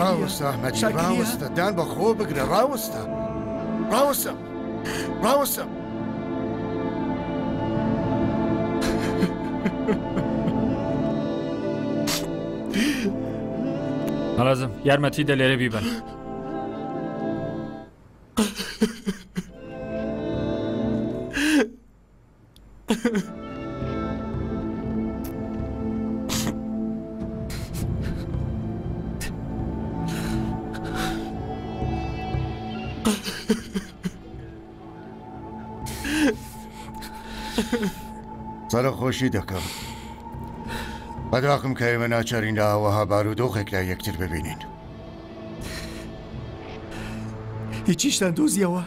ڕاوەستە ئەحمەدی ڕاوەستە دان بە خۆ بگرە ڕاوەستە ڕاوەستە ڕاوەستە. مەلازم یارمەتی دە لێرە بیبەن. سەرەخۆشی دەکەم. بەداخم کە ئێمە ناچارین لە ئاوەها بارودۆخێکدا یەکتر ببینین. هیچیشتان دۆزیەوە؟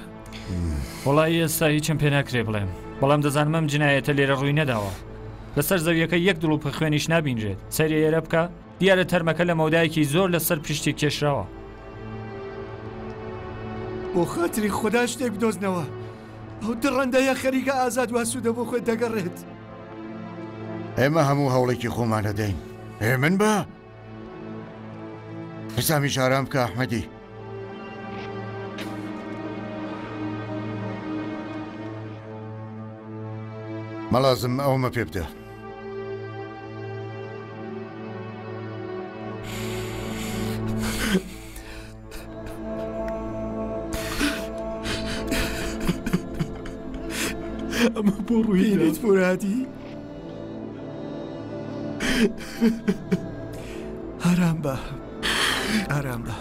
وەڵایی ئێستا هیچم پێ ناکرێ بڵێم بەڵام دەزانم ئەم جنایەتە لێرە ڕووی نەداوە لەسەر زەویەکە یەک دڵوپە خوێنیش نابینرێت سەیری ئێرە بکە دیارە تەرمەکە لە مەودایەکی زۆر لەسەر پشتی کێشراوە. بۆ خاتری خودا شتێک بدۆزنەوە ئەو دڕندەیە خەریکە ئازاد واسوودە بۆ خۆی دەگەڕێت. ئێمە هەموو هەوڵێکی خۆمان دەدەین هێمن بە حیسامیش ئارام بکە ئەحمەدی. مەلازم ئەومە پێ بدە. ئەمە بۆ ڕووی فورادی ئارام بە ئارام بە.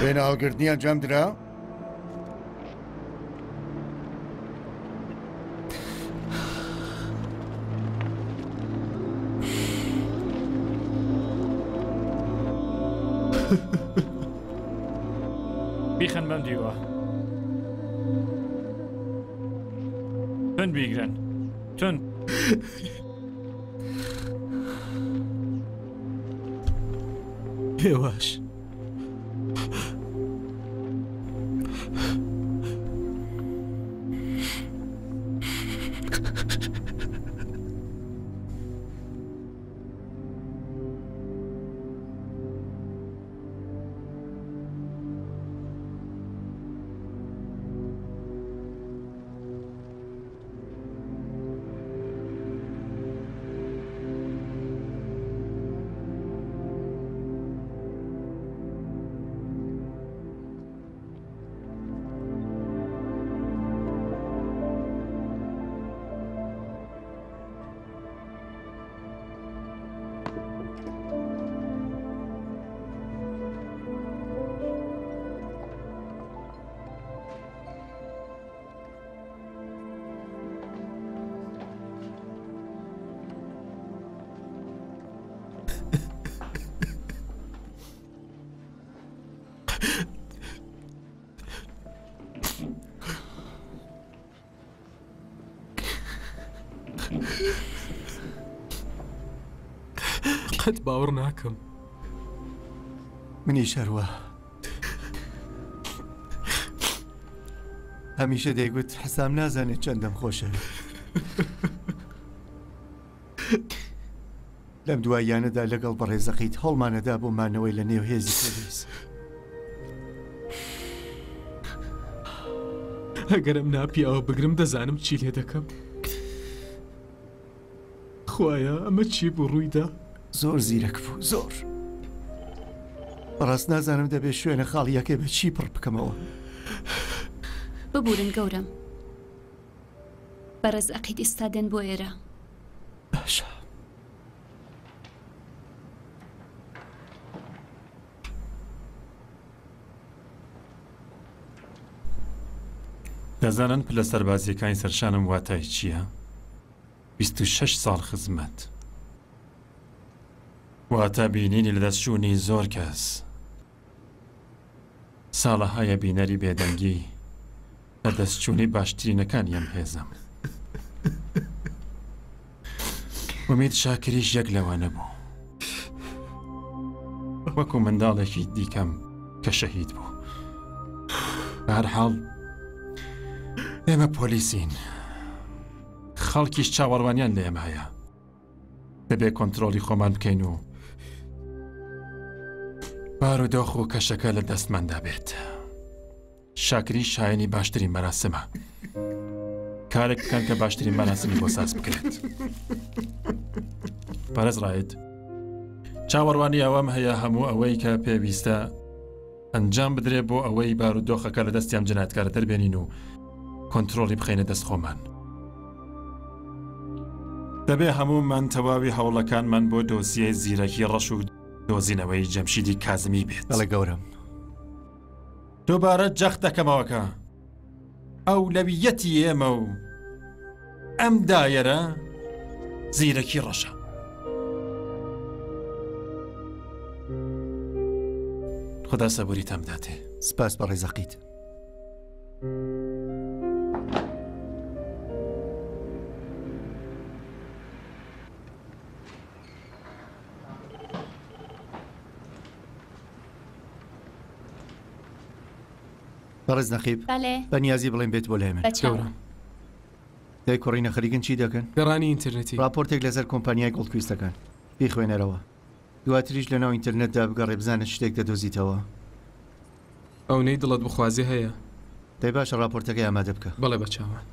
وێنە هەڵگرتنی ئەنجام درا؟ بیخەن بەم دیوە تون بیگرن تون هێواش قەت باوەڕ ناکەم. منیش هەروا. هەمیشە دەیگوت حسام نازانێت چەندەم خۆشەوێت. لەم دواییانەدا لەگەڵ بەڕێزەقیت هەوڵمانەدا بۆ مانەوەی لە نێو هێزی پۆلیس. ئەگەر ئەم ناپیاوە بگرم دەزانم چی لێ دەکەم. خوایە ئەمە چی بوو ڕوویدا؟ زۆر زیرەک بوو زۆر. بەڕاست نازانم دەبێ شوێنە خاڵییەکەی بە چی پڕ بکەمەوە. ببورن گەورەم. بەڕێز عەقید ئیستا دێن بۆ ئێرە. باشە. دەزانن پلە سەربازییەکانی سەرشانم واتای چییە؟ 26 ساڵ خزمەت. واتە بینینی لەدەستچوونی زۆر کەس. ساڵەهایە بینەری بێدەنگی لەدەستچوونی باشترینەکانی ئەم هێزەم. ئومید شاکریش یەک لەوانە بوو. وەکو منداڵێکی دیکەم کە شەهید بوو. بەهەرحاڵ ئێمە پۆلیسین. خەڵکیش چاوەڕوانیان لە ئێمە هەیە. دەبێ کۆنترۆڵی خۆمان بکەین و بارودۆخ و کەشەکە لە دەستماندا بێت. شاکری شایەنی باشترین مەراسمە. کارێک بکەن کە باشترین مەراسمی بۆ ساز بکرێت. بەڕێز ڕاید چاوەڕوانی ئەوەم هەیە هەموو ئەوەی کە پێویستە ئەنجام بدرێ بۆ ئەوەی بارودۆخەکە لە دەستی ئەم جەنایەتکارە دەربێنین و کۆنترۆڵی بخەینە دەست خۆمان. دەبێ هەموومان تەواوی هەوڵەکانمان بۆ دۆسیەی زیرەکی ڕەش و دۆزینەوەی جەمشیدی کازمی بێت. بەڵێ گەورەم. دووبارە جەخت دەکەمەوە کە ئەولەویەتی ئێمە و ئەم دایەرە زیرەکی ڕەشە. خدا سەبوریتان بداتێ. سپاس بەڕێز عەقید. بەڕێز نەقیب بەڵێ. بە نیازی بڵێن بێت بۆ لای من. بە چاوم. دەی کوڕینە خەریکن چی دەکەن؟ گەڕانی ئینترنێتی. ڕاپۆرتێک لەسەر کۆمپانیای گۆڵدکویستەکان. بیخوێنەرەوە. دواتریش لەناو ئینترنێتدا بگەڕێ بزانە چ شتێک دەدۆزیتەوە. ئەونەی دڵت بخوازێ هەیە. دەی باشە ڕاپۆرتەکەی ئامادە بکە. بەڵێ بە چاوان.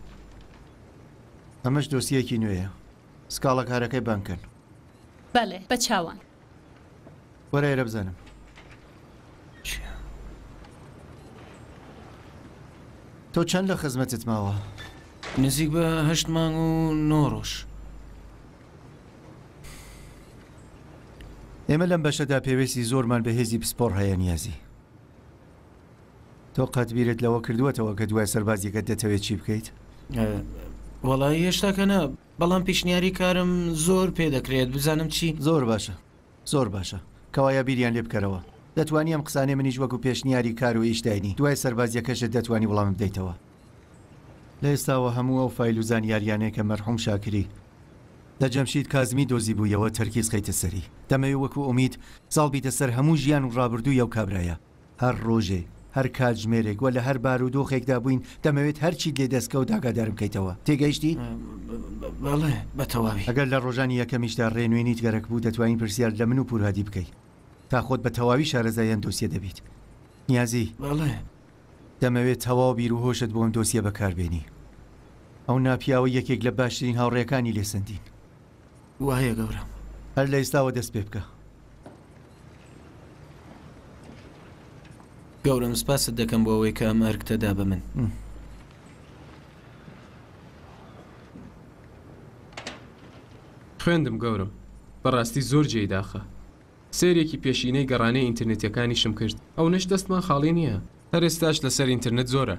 ئەمەش دۆسیەیەکی نوێیە. سکاڵاکارەکەی بانگ کەن. بەڵێ بە چاوان. وەرە ئێرە بزانم. تۆ چەند لە خزمەتت ماوە؟ نزیک بە هەشت مانگ و نۆ ڕۆژ. ئێمە لەم بەشەدا پێویستی زۆرمان بە هێزی پسپۆڕ هەیە نیازی. تۆ قەت بیرت لەوە کردووەتەوە کە دوای سەربازیەکەت دەتەوێت چی بکەیت؟ وەڵایی هێشتاکە نا، بەڵام پیشنیاری کارم زۆر پێ دەکرێت بزانم چی. زۆر باشە زۆر باشە کەوایە بیریان لێ بکەرەوە دەتوانی ئەم قسانەی منیش وەکو پێشنیاری کار و ئیش داینی دوای سەربازیەکەشت دەتوانی وڵامم بدەیتەوە لە ئێستاوە هەموو ئەو فایل و زانیاریانەی کە مەرحوم شاکری لە جەمشید کازمی دۆزیبوویەوە تەرکیز خەیتە سەری دەمەوێ وەکو ئومید زاڵ بیتە سەر هەموو ژیان و ڕابردووی ئەو کابرایە هەر ڕۆژێ، هەر کاتژمێرێک و لە هەر بارودۆخێکدا بووین، دەمەوێت هەرچیت لێ دەست کەوت ئاگادارم کەیتەوە. تێگەیشتی؟ بەڵێ، بە تەواوی. ئەگەر لە ڕۆژانی یەکەمیشدا ڕێنوێنیت گەرەک بوو، دەتوانی پرسیار لە من و پوورهادی بکەی. تا خۆت بە تەواوی شارەزای ئەم دۆسیە دەبیت. نیازی. بەڵێ. دەمەوێت تەواو بیر و هۆشت بۆ ئەم دۆسیە بەکار بێنی. ئەو ناپیاوە یەکێک لە باشترین هاوڕێکانی لێ سەندین. وایە گەورەم. هەر لە ئیستاوە دەست پێ بکە. گەورەم سپاست دەکەم بۆ ئەوەی کە ئەم ئەرکتە دا بە من. خوێندم گەورەم. بەڕاستی زۆر جێی داخە. سەیرێکی پێشینەی گەڕانەی ئینترنێتیەکانیشم کرد. ئەونەش دەستمان خاڵی نییە. هەر ئێستاش لەسەر ئینترنێت زۆرە.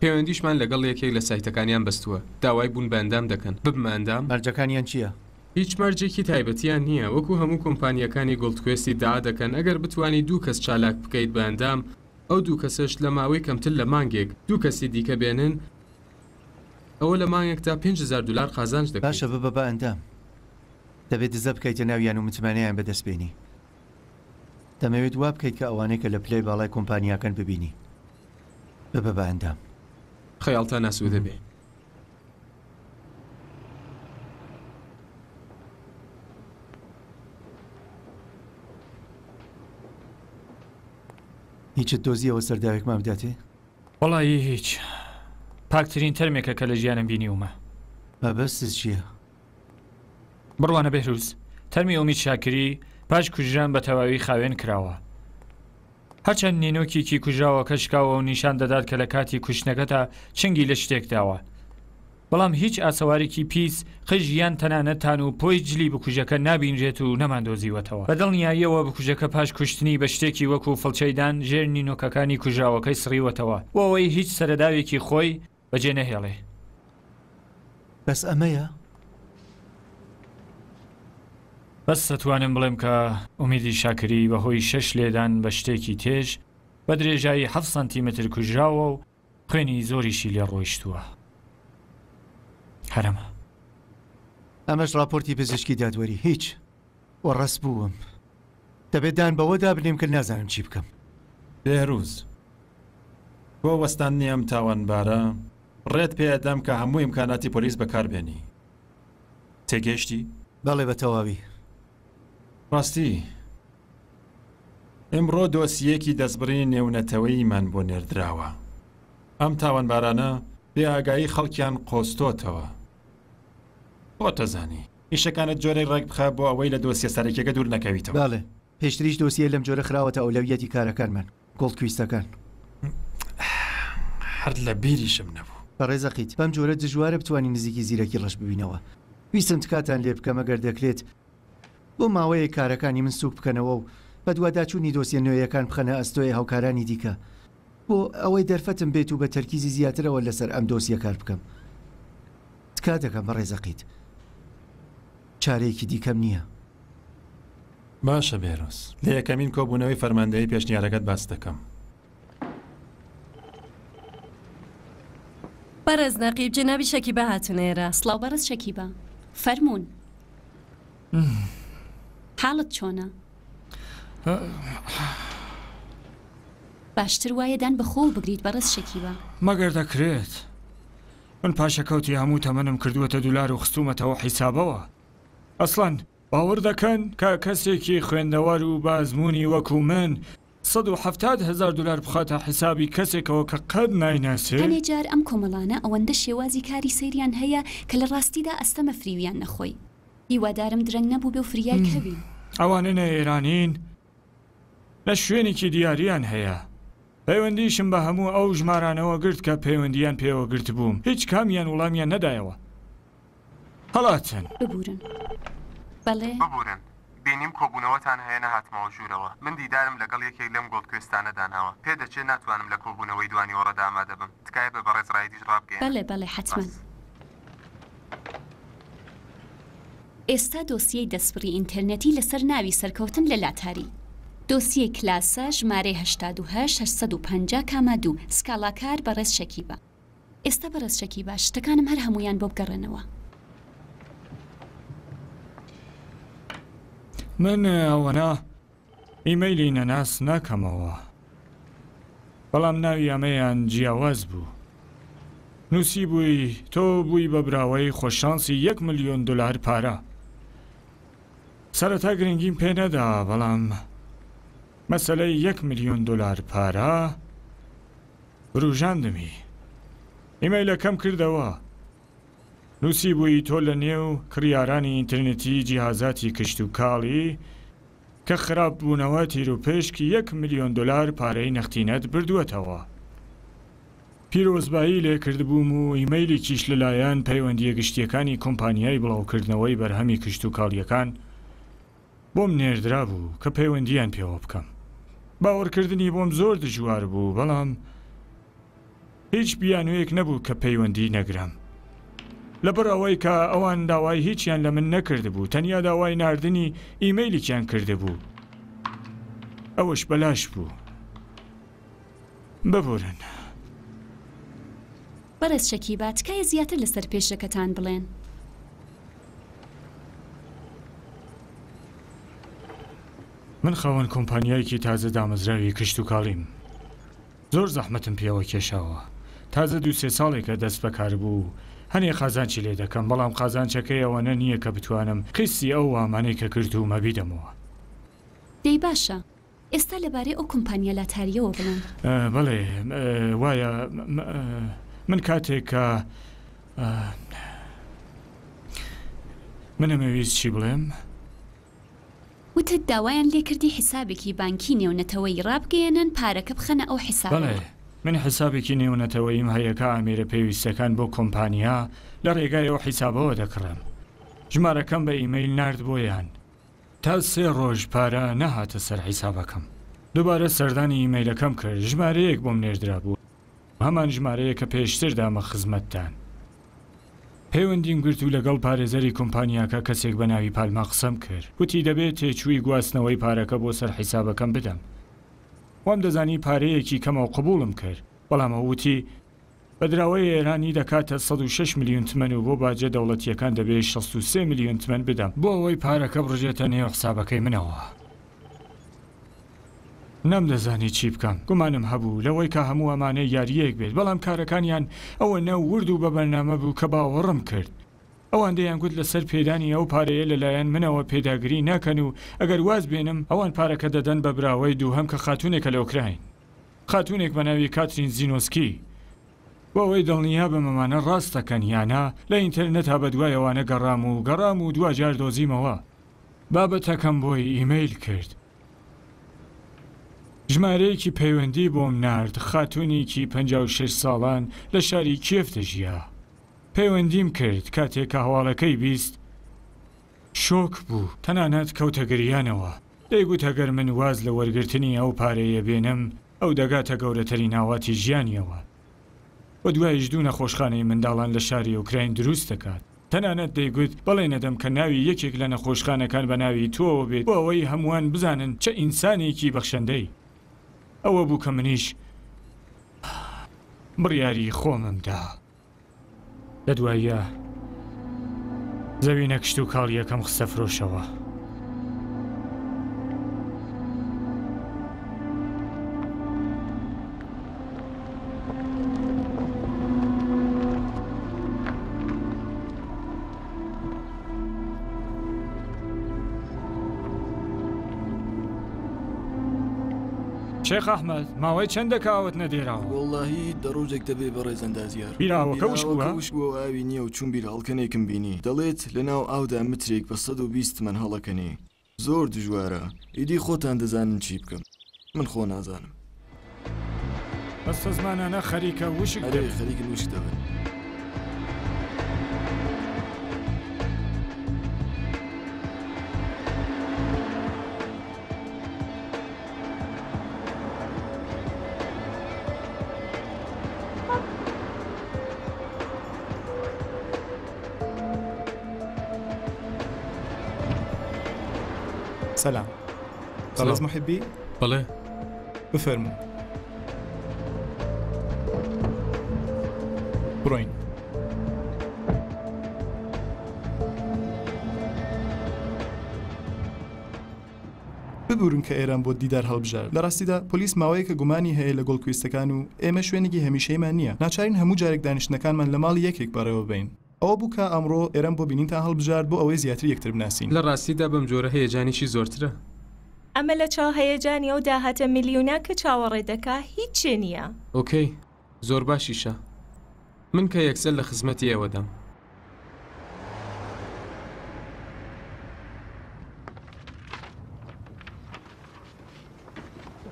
پەیوەندیشمان لەگەڵ یەکێک لە سایتەکانیان بەستووە، داوای بوون بە ئەندام دەکەن، ببمە ئەندام؟ مەرجەکانیان چییە؟ هیچ مەرجێکی تایبەتیان نییە، وەکو هەموو کۆمپانییەکانی گۆڵدکوێست ئیدعا دەکەن ئەگەر بتوانی دوو کەس چالاک بکەیت بە ئەندام، ئەو دوو کەسەش لە ماوەی کەمتر لە مانگێک دوو کەسی دیکە بێنن، ئەوە لە مانگێکدا 5000 دولار قازانج دەکەیت. باشە ببە بە ئەندام. دەبێت دزە بکەیتە ناویان و متمانەیان بەدەست بێنی. دەمەوێت وا بکەیت کە ئەوانەی کە لە پلەی باڵای کۆمپانیاکەن ببینی. ببە بە ئەندام. خەیاڵتان ئاسوودە بێ. هیچت دۆزیەوە سەرداوێکمان بداتێ؟ وەڵایی هیچ. پاکترین تەرمێکە کە لە ژیانم بینیومە. مەبەستت چییە؟ بڕوانە بێهروز، تەرمی ئومید شاکری پاش کوژران بە تەواوی خاوێن کراوە. هەرچەند نینۆکێکی کوژراوەکە شکاوە و نیشان دەدات کە لە کاتی کوشتنەکەدا چنگی لە شتێک داوە. بەڵام هیچ ئاسەوارێکی پیس، قژ یان تەنانەت تان و پۆی جلی بکوژەکە نابینرێت و نەماندۆزیوەتەوە. بە دڵنیاییەوە بکوژەکە پاش کوشتنی بە شتێکی وەکو فڵچەی دان ژێر نینۆکەکانی کوژراوەکەی سڕیوەتەوە بۆ ئەوەی هیچ سەرەداوێکی خۆی بەجێ نەهێڵێ. بەس ئەمەیە؟ بەس ئەتوانم بڵێم کە ئومیدی شاکری بە هۆی شەش لێدان بە شتێکی تێژ بە درێژایی حەفت سانتیمەتر کوژراوە و خوێنی زۆریشی لێ ڕۆیشتووە. هەرەمە. ئەمەش ڕاپۆرتی پزیشکی دادوەری. هیچ. وەڕەس بووم. دەبێت دان بەوەدا بنێم کە نازانم چی بکەم. بێهروز، بۆ وەستاندنی ئەم تاوانبارە، ڕێت پێ ئەدەم کە هەموو ئیمکاناتی پۆلیس بەکار بێنی. تێگەیشتی؟ بەڵێ بە تەواوی. ڕاستی، ئیمڕۆ دۆسییەکی دەستبڕینی نێونەتەوەییمان بۆ نێردراوە. ئەم تاوانبارانە بێ ئاگایی خەڵکیان قۆستۆتەوە. خۆت ئەزانی. ئیشەکانت جۆرێک ڕێک بخە بۆ ئەوەی لە دۆسیە سەرەکیەکە دوور نەکەویتەوە. بەڵێ، پێشتریش دۆسیەی لەم جۆرە خراوەتە ئەولەویەتی کارەکانمان، گۆڵدکویستەکان. هەر لە بیریشم نەبوو. بەڕێز عەقید، بەم جۆرە دژوارە بتوانین نزیکی زیرەکی ڕەش ببینەوە. ویستم تکاتان لێ بکەم ئەگەر دەکرێت بۆ ماوەیەک کارەکانی من سووک بکەنەوە و بەدواداچوونی دۆسیە نوێیەکان بخەنە ئەستۆی هاوکارانی دیکە بۆ ئەوەی دەرفەتم بێت و بە تەرکیزی زیاترەوە لەسەر ئەم دۆسیە کار بکەم. تکا دەکەم بەڕێز عەقید. چارەیەکی دیکەم نییە. باشە بێرۆز، لە یەکەمین کۆبوونەوەی فەرماندەیی پێشنیارەکەت باس دەکەم. بەڕێز نەقیب، جەنابی شەکیبا هاتوونە ئێرە. سڵاو بەڕێز شەکیبا. فەرموون. حاڵت چۆنە؟ باشتر وایە دان بە خۆوە بگریت بەڕێز شەکیبا. مەگەر دەکرێت؟ من پاشەکەوتی هەموو تەمەنم کردووەتە دولار و خستوومەتەوە حیسابەوە. ئەسڵەن باوەڕ دەکەن کە کەسێکی خوێندەوار و بە ئەزموونی وەکوو من 170 هەزار دولار بخاتە حیسابی کەسێکەوە کە قەت نایناسێ؟ هەنێ جار ئەم کۆمەڵانە ئەوەندە شێوازی کاری سەیریان هەیە کە لە ڕاستیدا ئەستەمە فریویان نەخۆی. هیوادارم درەنگ نەبووبێ و فریای کەوین. ئەوانە نە ئێرانین نە شوێنێکی دیاریان هەیە. پەیوەندیشم بە هەموو ئەو ژمارانەوە گرت کە پەیوەندییان پێوە گرتبووم، هیچ کامیان وڵامیان نەدایەوە. هەڵاتن. ببورن. بەڵێ؟ ببورن. بینیم کۆبوونەوەتان هەیە نەهاتمەوە ژوورەوە. من دیدارم لەگەڵ یەکێک لەم گۆڵدکوێستانە داناوە. پێدەچێ ناتوانم لە کۆبوونەوەی دوانیوەڕۆدا ئامادە بم. تکایە بە بەڕێز ڕایدیش ڕابگەیەنن. بەڵێ بەڵێ حەتمەن. سپاس. ئێستا دۆسیەی دەستبڕی ئینتەرنێتی لەسەر ناوی سەرکەوتن لە لاتاری. دۆسیەی کلاسە ژمارەی 88 850 کاما دوو سکاڵاکار بەڕێز شەکیبا. ئێستا بەڕێز شەکیبا شتەکانم هەر هەموویان بۆ بگەڕێنەوە. من ئەوەنە ئیمەیلی نەناس ناکەمەوە بەڵام ناوی ئەمەیان جیاواز بوو نووسیبووی تۆ بووی بە براوەی خۆششانسی یەک ملیۆن دلار پارە سەرەتا گرنگیم پێ نەدا بەڵام مەسەلەی یەک ملیۆن دلار پارە وروژاندمی ئیمەیلەکەم کردەوە نووسیبووی تۆ لە نێو کڕیارانی ئینترنتی جیهازاتی کشتوکاڵی کە خراپ بوونەوە تیروپشک یەک ملیۆن دۆلار پارەی نەختینەت بردووەتەوە. پیرۆزبایی لێ کردبووم و ئیمەیلێکیش لەلایەن پەیوەندییە گشتییەکانی کۆمپانیای بڵاوکردنەوەی بەرهەمی کشتوکاڵییەکان بۆم نێردرابوو کە پەیوەندییان پێوە بکەم. باوەڕکردنی بۆم زۆر دژوار بوو، بەڵام هیچ بیانوویەک نەبوو کە پەیوەندی نەگرم. لەبەر ئەوەی کە ئەوان داوای هیچیان لە من نەکردبوو، تەنیا داوای ناردنی ئیمەیلێکیان کردبوو. ئەوەش بەلاش بوو. ببورن. بەڕێز شەکیبا تکایە زیاتر لەسەر پێشەکەتان بڵێن. من خاوەن کۆمپانیایەکی تازە دامەزراوی کشتوکاڵیم. زۆر زەحمەتم پێوە کێشاوە. تازە دوو سێ ساڵێکە دەست بەکار بوو و هەنێ قازانچی لێ دەکەم، بەڵام قازانچەکەی ئەوەنە نییە کە بتوانم قیستی ئەو وامانەی کە کردوومە بیدەمەوە. دەی باشە ئێستا لەبارەی ئەو کۆمپانیا لاتارییەوە بڵێن. بەڵێ وایە من کاتێک کە من ئەمەویست چی بڵێم؟ وتت داوایان لێکردی حیسابێکی بانکی نێونەتەوەیی ڕابگەیەنن پارەکە بخەنە ئەو حیسابەوە. بەڵێ من حیسابێکی نێونەتەوەییم هەیە کە ئامێرە پێویستەکان بۆ کۆمپانیا لە ڕێگای ئەو حیسابەوە دەکڕم. ژمارەکەم بە ئیمەیل نارد بۆیان. تا سێ ڕۆژ پارە نەهاتە سەر حیسابەکەم. دووبارە سەردانی ئیمەیلەکەم کرد، ژمارەیەک بۆم نێردرابوو، هەمان ژمارەیە کە پێشتر دامە خزمەتتان. پەیوەندیم گرت و لەگەڵ پارێزەری کۆمپانیاکە کەسێک بە ناوی پالما قسەم کرد. وتی دەبێت تێچووی گواستنەوەی پارەکە بۆ سەر حیسابەکەم بدەم. وام دەزانی پارەیەکی کەمە و قبوڵم کرد، بەڵام ئەو وتی. بە دراوەی ئێرانی دەکاتە 106 ملیون تمەن و بۆ باجە دەوڵەتییەکان دەبێ 63 ملیون تمەن بدەم بۆ ئەوەی پارەکە بڕژێتە نێو حسابەکەی منەوە. نەمدەزانی چی بکەم، گومانم هەبوو لەوەی کە هەموو ئەمانە یارییەک بێت، بەڵام کارەکانیان ئەوەنە ورد و بە بەرنامە بوو کە باوەڕم کرد. ئەوان دەیانگوت لەسەر پێدانی ئەو پارەیە لەلایەن منەوە پێداگری ناکەن و ئەگەر واز بێنم، ئەوان پارەکە دەدەن بە براوەی دووهەم کە خاتوونێکە لە ئۆکراین. خاتوونێک بە ناوی کاترین زینۆسکی. بۆ ئەوەی دڵنیا بم ئەمانە ڕاست دەکەن یا نا، لە ئینتەرنێتا بەدوای ئەوانە گەڕام و گەڕام و دواجار دۆزیمەوە. بابەتەکەم بۆی ئیمەیل کرد. ژمارەیەکی پەیوەندی بۆم نارد، خاتوونێکی 56 ساڵان لە شاری کیێڤ دەژیا. پەیوەندیم کرد، کاتێک کە هەواڵەکەی 20 شۆک بوو، تەنانەت کەوتە گریانەوە. دەیگوت ئەگەر من واز لە وەرگرتنی ئەو پارەیە بێنم، ئەو دەگاتە گەورەترین ئاواتی ژیانیەوە و دواییش دوو نەخۆشخانەی منداڵان لە شاری ئۆکراین دروست دەکات. تەنانەت دەیگوت بەڵێنەدەم کە ناوی یەکێک لە نەخۆشخانەکان بە ناوی تۆوە بێت بۆ ئەوەی هەمووان بزانن چە ئینسانێکی بەخشەندەی. ئەوە بوو کە منیش بڕیاری خۆمم دا. لە دواییا زەوینە کشتوکاڵییەکەم خستە فرۆشەوە. شێخ ئەحمەد، ماوەی چەندە کە ئاوت نەدێراوە؟ وەڵڵاهی دە ڕۆژێک دەبێ بەڕێز ئەندازیار. بیرئاوەکە وشک بووە؟ بیرئاوەکە وشک بووە و ئاوی نییە و چووم بیرهەڵکەنێکم بینی دەڵێت لەناو ئاودا مترێک بە 120 تمەن هەڵەکەنێ. زۆر دژوارە ئیدی خۆتان دەزانن چی بکەم من خۆ نازانم. بەستەزمانانە خەریکە وشک ئەرێ دەبن. خەریکن وشک دەبن. سلام بەڕێز محبی بەڵێ بفەرموو بڕۆین ببورن کە ئێرەم بۆ دیدار هەڵبژارد. لە ڕاستیدا پۆلیس ماوەیەکە گومانی هەیە لە گۆڵکویستەکان و ئێمە شوێنێکی هەمیشەیمان نییە، ناچارین هەموو جارێک دانیشتنەکانمان لە ماڵی یەکێک بەڕێوە ببەین. ئەوە بوو کە ئەمڕۆ ئێرەم بۆ بینینتان هەڵبژارد بۆ ئەوەی زیاتر یەکتر بناسین. لە ڕاستیدا بەم جۆرە هەیەجانیشی زۆرترە. ئەمە لە چاو هەیەجانی ئەو داهاتە ملیونە کە چاوەڕێ دەکا هیچێ نییە. ئۆکەی، زۆر باشیشە. من کە یەکسەر لە خزمەتی ئێوەدام.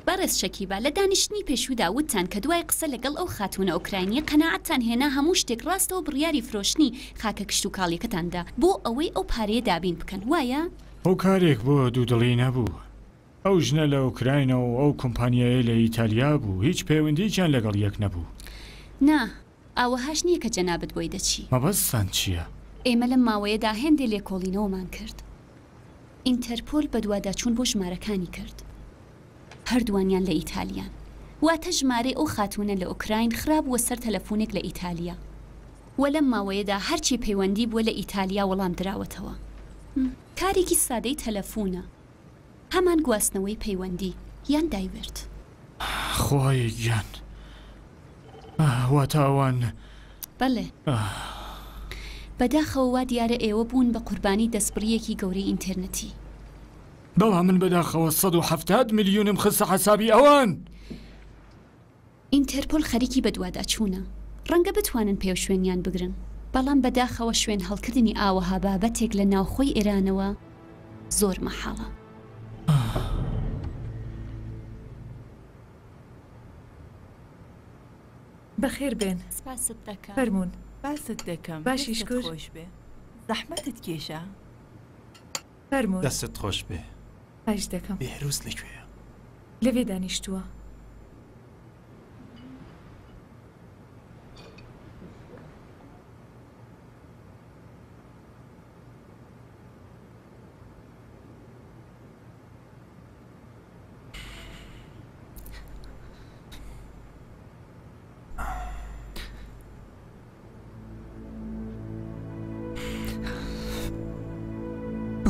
بەڕێز شەکیبا، لە دانیشتنی پێشوودا وتتان کە دوای قسە لەگەڵ ئەو خاتوونە ئۆکراینییە قەناعەتتان هێنا هەموو شتێک ڕاستە و بڕیاری فرۆشتنی خاکە کشتوکاڵییەکەتان دا بۆ ئەوەی ئەو پارەیە دابین بکەن، وایە؟ هۆکارێک بۆ دوودڵی نەبوو. ئەو ژنە لە ئۆکراینە و ئەو کۆمپانیایە لە ئیتالیا بوو، هیچ پەیوەندییەکیان لەگەڵ یەک نەبوو. نا، ئاوەهاش نییە کە جەنابت بۆی دەچی. مەبەستتان چییە؟ ئێمە لەم ماوەیەدا هێندێ لێکۆڵینەوەمان کرد. ئینتەرپۆل بەدواداچوون بۆ ژمارەکانی کرد. هەردووانیان لە ئیتالیان. واتە ژمارەی ئەو خاتوونە لە ئۆکراین خرابووە سەر تەلەفونێک لە ئیتالیا. وە لەم ماوەیەدا هەرچی پەیوەندی بووە لە ئیتالیا وەڵام دراوەتەوە. کارێکی سادەی تەلەفونە. هەمان گواستنەوەی پەیوەندی یان divert. خوایە گیان واتە ئەوان. بەڵێ. بەداخەوە وا دیارە ئێوە بوون بە قوربانی دەستبڕییەکی گەورەی ئینتێرنەتی. بەڵام من بەداخەوە 170 ملیونم خستە حەسابی ئەوان. ئینتەرپۆل خەریکی بەدواداچوونە، ڕەنگە بتوانن پێوشوێنیان بگرن، بەڵام بەداخەوە شوێن هەڵکردنی ئاوەها بابەتێک لە ناوخۆی ئێرانەوە زۆر مەحاڵە. بەخێر بێن. سپاست دەکەم. فەرموون. سپاست دەکەم. باشی دەستت شکور. خۆش بێ. زەحمەتت کێشا. فەرموون. دەستت خۆش بێ. خواهش دەکەم. بێهروز لەکوێیە؟ لەوێ دانیشتووە.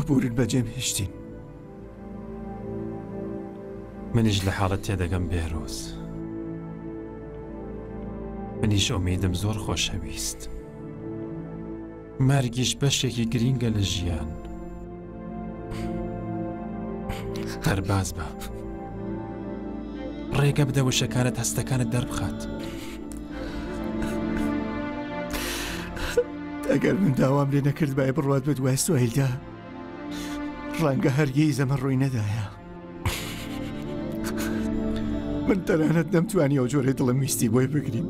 ببورن بەجێم هێشتین. منیش لە حاڵت تێدەگەم بێرۆز. منیش ئومیدم زۆر خۆشەویست. مەرگیش بەشێکی گرینگە لە ژیان. دەرباز بە. ڕێگە بدە وشەکانت هەستەکانت دەربخات. ئەگەر من داوام لێ نەکردبایە بڕوات بە دوای سوهیلدا ڕەنگە هەرگیز ئەمە ڕووی نەدایە. من تەنانەت نەمتوانی ئەو جۆرەی دڵم ویستی بۆی بگریم.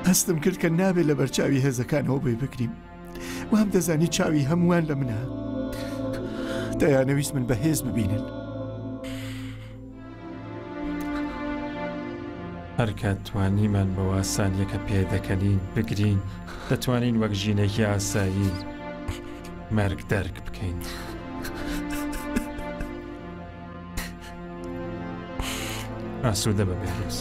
هەستم کرد کە نابێت لە بەرچاوی هێزەکانەوە بۆی بگریم. وام دەزانی چاوی هەمووان لە منە. دەیانەویست من بەهێز ببینن. هەرکات توانیمان بەو ئاسانیە کە پێدەکەنین بگرین، دەتوانین وەک ژینێکی ئاسایی مەرگ دەرک بکەین. ئاسوودە بە بێهروز.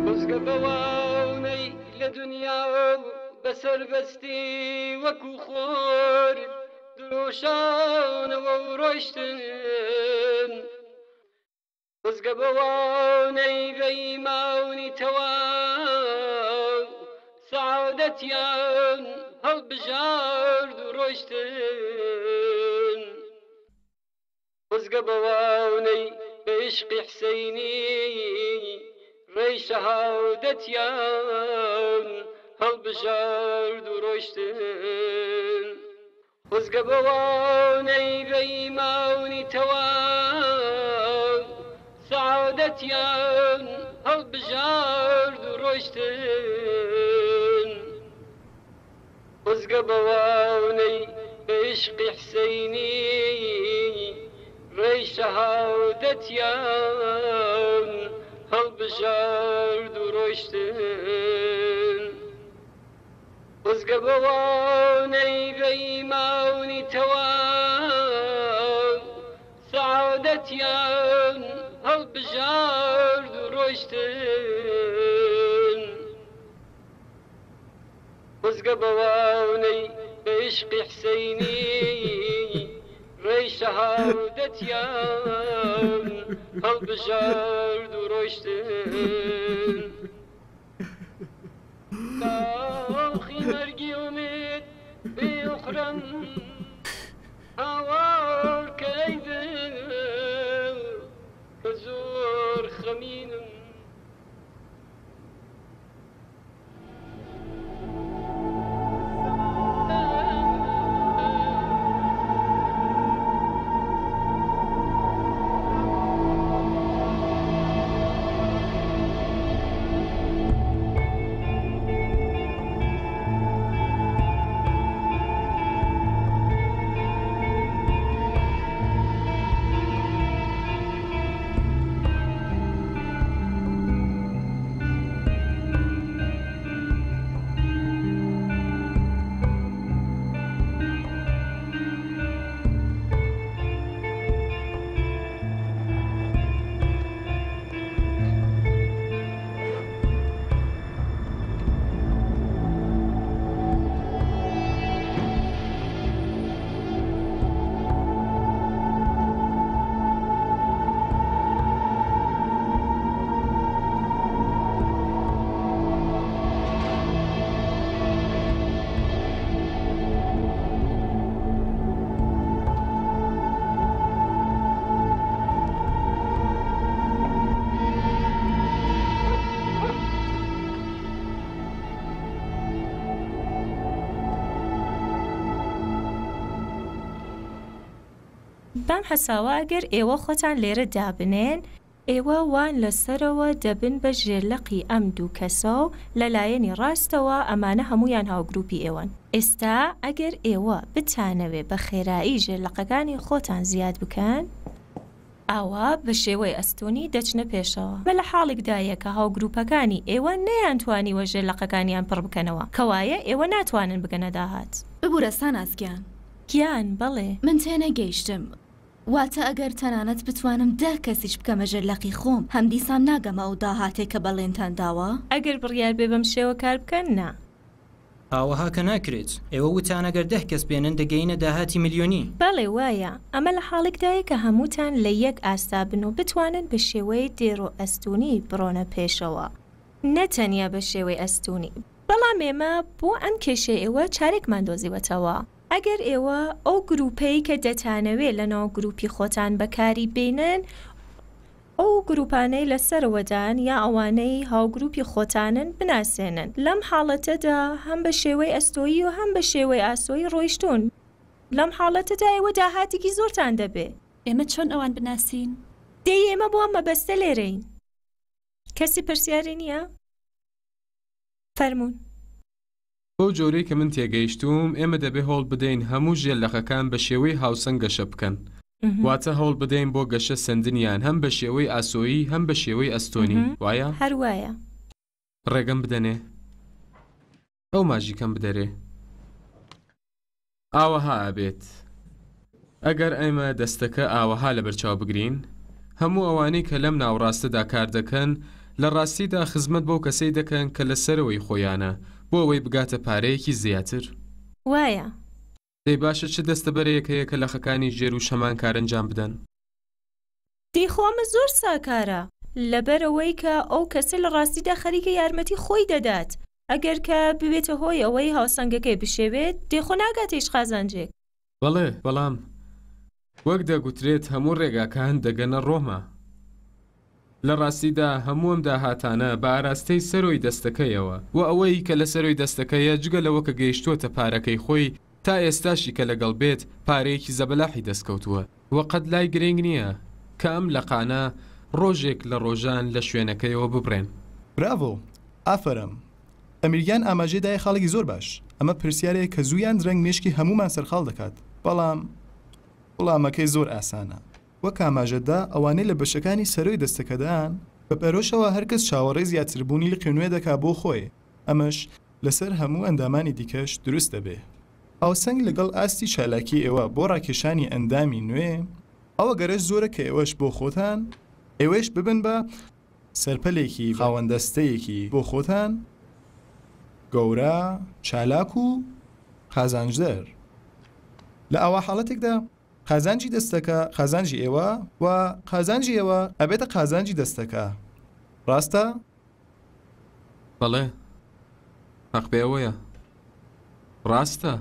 خۆزگە بەوانەی لە دونیا بە سەربەستی وەکو خۆر درۆشانەوە و ڕۆیشتن. خۆزگە بەوانەی بە ئیمانی تەواو سەعادەتیان هەڵبژارد و ڕۆیشتن. خۆزگە بەوانەی بە عیشقی حسەینی ڕێی شەهادەتیان هەڵبژارد و ڕۆیشتن. خۆزگە بەوانەی بە ئیمانی تەواو سەعادەتیان هەڵبژارد و ڕۆیشتن. خۆزگە بەوانەی بە عیشقی حسەینی ڕێی شەهادەتیان هەڵبژارد و ڕۆیشتن. خۆزگە بەوانەی بە ئیمانی تەواو سەعادەتیان هەڵبژارد و ڕۆیشتن. خۆزگە بەوانەی بە عیشقی حسەینی ڕێی شەهادەتیان هەڵبژارد و ڕۆیشتن. داخی مەرگی ئومێد بێ ئۆقرەم هاوار کەی دڵ کە زۆر خەمینم. بەم حەساوە ئەگەر ئێوە خۆتان لێرە دابنێن. ئێوە وان لە سەرەوە دەبن بە ژێرلەقی ئەم دوو کەسە و لە لایەنی ڕاستەوە ئەمانە هەموویان هاوگروپی ئێوەن. ئێستا ئەگەر ئێوە بتانەوێ بە خێرایی ژێرلەقەکانی خۆتان زیاد بکەن، ئاوا بە شێوەی ئەستوونی دەچنە پێشەوە. ئەمە لە حاڵیکدایە کە هاوگروپەکانی ئێوە نەیانتوانیوە ژێرلەقەکانیان پڕ بکەنەوە، کەوایە ئێوە ناتوانن بگەنە داهات. ببورە ساناز گیان. گیان، بەڵێ. من تێنەگەیشتم. واتە ئەگەر تەنانەت بتوانم دە کەسیش بکەمە ژێر لەقی خۆم، هەمدیسان ناگەمە ئەو داهاتەی کە بەڵێنتان داوە؟ ئەگەر بڕیار بێ بەم شێوە کار بکەن، نا. ئاوەها کە ناکرێت. ئێوە وتان ئەگەر دە کەس بێنن دەگەینە داهاتی ملیۆنی. بەڵێ وایە. ئەمە لە حاڵیکدایە کە هەمووتان لە یەک ئاستا بن و بتوانن بە شێوەی دێر و ئەستوونی بڕۆنە پێشەوە. نە تەنیا بە شێوەی ئەستوونی. بەڵام ئێمە بۆ ئەم کێشەی ئێوە چارێکمان دۆزیوەتەوە. ئەگەر ئێوە ئەو گروپەی کە دەتانەوێ لە ناو گروپی خۆتان بەکاری بێنن، ئەو گروپانەی لە سەرەوەدان یا ئەوانەی هاوگروپی خۆتانن بناسێنن. لەم حاڵەتەدا هەم بە شێوەی ئەستۆیی و هەم بە شێوەی ئاسۆیی ڕۆیشتوون. لەم حاڵەتەدا ئێوە داهاتێکی زۆرتان دەبێ. ئێمە چۆن ئەوان بناسین؟ دەی ئێمە بۆ ئەم مەبەستە لێرەین. کەسی پرسیاری نییە؟ فەرموون. بەو جۆرەی کە من تێگەیشتووم ئێمە دەبێ هەوڵ بدەین هەموو ژێرلەقەکان بە شێوەی هاوسەنگ گەشە بکەن. واتە هەوڵ بدەین بۆ گەشە سەندنیان هەم بە شێوەی ئاسۆیی هەم بە شێوەی ئەستۆنی. وایە؟ هەر وایە. ڕێگەم بدەنێ ئەو ماژیکەم بدەرێ. ئاوەها ئەبێت. ئەگەر ئێمە دەستەکە ئاوەها لەبەرچاو بگرین، هەموو ئەوانەی کە لەم ناوڕاستەدا کار دەکەن، لە ڕاستیدا خزمەت بەو کەسەی دەکەن کە لە سەرەوەی خۆیانە، بۆ ئەوەی بگاتە پارەیەکی زیاتر. وایە. دەی باشە چ دەستەبەرەیەک هەیە کە لەقەکانی ژێرووش هەمان کار ئەنجام بدەن؟ دەی خۆ ئەمە زۆر ساکارە، لەبەرئەوەی کە ئەو کەسە لە ڕاستیدا خەریکە یارمەتی خۆی دەدات، ئەگەر کە ببێتە هۆی ئەوەی هاوسەنگەکەی بشێوێت، دەی خۆ ناگاتە هیچ قازانجێک. بەڵێ، بەڵام وەک دەگوترێت هەموو ڕێگاکان دەگەنە ڕۆما. لە ڕاستیدا هەموو ئەم داهاتانە بە ئاراستەی سەرۆی دەستەکەیەوە و ئەوەی کە لە سەرۆی دەستەکەیە جگە لەوە کە گەیشتووەتە پارەکەی خۆی تا ئێستاشی کە لەگەڵ بێت پارەیەکی زەبەلاحی دەستکەوتووە و قەت لای گرنگ نییە کە ئەم لەقانە ڕۆژێک لە ڕۆژان لە شوێنەکەیەوە ببرێن. براڤۆ! ئافەرەم! ئەمیر گیان ئاماژەی دایە خاڵێکی زۆر باش. ئەمە پرسیارێکە کە زوو یان درەنگ مێشکی هەموومان سەرقاڵ دەکات، بەڵام وڵامەکەی زۆر ئاسانە. وەک ئاماژەت دا، ئەوانەی لە بەشەکانی سەرۆی دەستەکەدان، بە پەرۆشەوە هەرکەس چاوەڕێی زیاتربوونی لقی نوێ دەکا بۆ خۆی، ئەمەش لەسەر هەموو ئەندامانی دیکەش دروست دەبێ. هاوسەنگ لەگەڵ ئاستی چالاکی ئێوە بۆ ڕاکێشانی ئەندامی نوێ، ئەوە گەرەش زۆرە کە ئێوەش بۆ خۆتان، ئێوەیش ببن بە سەرپەلێکی خاوەن دەستەیەکی بۆ خۆتان گەورە، چالاک و قازانجدەر. لە ئاوا حاڵەتێکدا قازانجی دەستەکە قازانجی ئێوە و قازانجی ئێوە ئەبێتە قازانجی دەستەکە. ڕاستە؟ بەڵێ حەق بێ ئەوەیە. ڕاستە.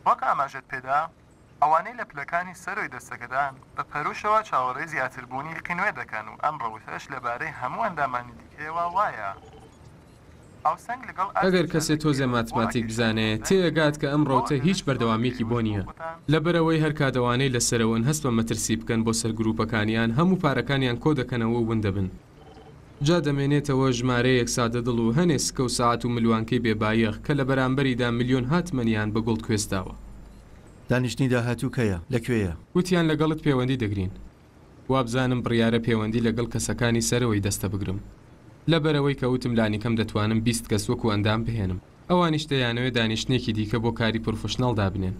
وەک ئاماژەت پێدا، ئەوانەی لە پلەکانی سەرەوەی دەستەکەدان، بە پەرۆشەوە چاوەڕێی زیاتربوونی لقی نوێ دەکەن و ئەم ڕەوتەش لەبارەی هەموو ئەندامانی دیکەیەوە وایە. هاوسەنگ لەگەڵ ئاستی ئەگەر کەسێ چالاکی تۆزێ ئێوە بۆ ماتماتیک ڕاکێشانی بزانێ، ئەندامی تێئەگات نوێ، کە ئەم بۆ ڕەوتە هیچ ئەگەرەش زۆر بەردەوامییەکی ئێوەش بۆ بۆ نییە. خۆتان لەبەرئەوەی هەرکات ئەوانەی لە سەرەوەن هەست بە مەترسی بکەن بۆ سەر گرووپەکانیان، هەموو پارەکانیان کۆدەکەنەوە و ون دەبن. جا دەمێنێتەوە ژمارەیەک سادەدڵ و هەنێ سکە و سەعات و ملوانکەی بێ بایەخ کە لە بەرامبەریدا ملیۆنها تمەنیان بە گۆڵدکوێست داوە. دانیشتنی داهاتوو کەیە؟ لە کوێیە؟ وتیان لەگەڵت پێوەندی دەگرین. وابزانم بڕیارە پێوەندی لەگەڵ کەسەکانی سەرەوەی دەستە بگرم. لەبەرئەوەی کە وتم لانیکەم دەتوانم 20 کەس وەکو ئەندام بهێنم. ئەوانیش دەیانەوێ دانیشتنێکی دیکە بۆ کاری پرۆفشناڵ دابنێن.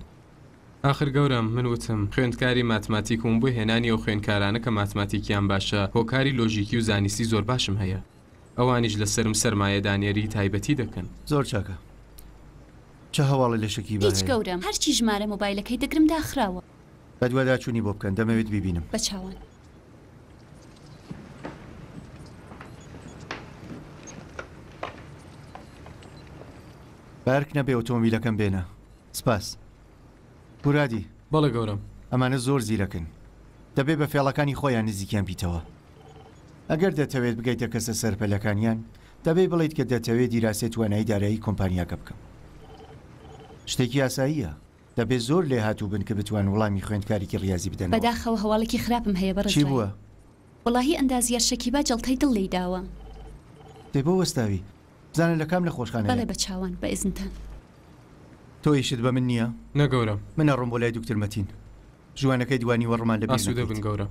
ئاخر گەورەم، من وتم، خوێندکاری ماتماتیکم و بۆ هێنانی ئەو خوێندکارانە کە ماتماتیکیان باشە، هۆکاری لۆژیکی و زانستی زۆر باشم هەیە. ئەوانیش لەسەرم سەرمایەدانێریی تایبەتی دەکەن. زۆر چاکە. چ هەواڵێ لە شەکیبا هیچ هەیە؟ گەورەم، هەرچی ژمارە مۆبایلەکەی دەگرم داخراوە. بەدواداچوونی بۆ بکەن، دەمەوێت بیبینم. بە چاوان. بە ئەرک نەبێ ئۆتۆمۆبیلەکەم بێنە. سپاس. مورادی. بەڵێ گەورەم. ئەمانە زۆر زیرەکن. دەبێ بە فێڵەکانی خۆیان نزیکیان بیتەوە. ئەگەر دەتەوێت بگەیتە کەسە سەرپەلەکانیان، دەبێ بڵێیت کە دەتەوێت دیراسەی توانایی دارایی کۆمپانیاکە بکەم. شتێکی ئاساییە. دەبێ زۆر لێهاتوو بن کە بتوان وڵامی خوێندکارێکی ڕیازی بدەنەوە. بەداخەوە هەواڵێکی خراپم هەیە بەڕێز چی ڕای. بووە؟ وەڵاهی ئەندازیار شەکیبا جەڵتەی دڵ لێی داوە. دەی بۆ وەستاوی؟ بزانە لە کام نەخۆشخانەیە؟ بەڵێ بە چاوان، بە ئیزنتان. تۆ ئیشت بە من نییە؟ نە گەورەم. من ئەڕۆم بۆ لای دوکتور مەتین. ژوانەکەی دوانیوەڕۆمان لە بیر ئاسوودە نەکەیت. بن گەورەم.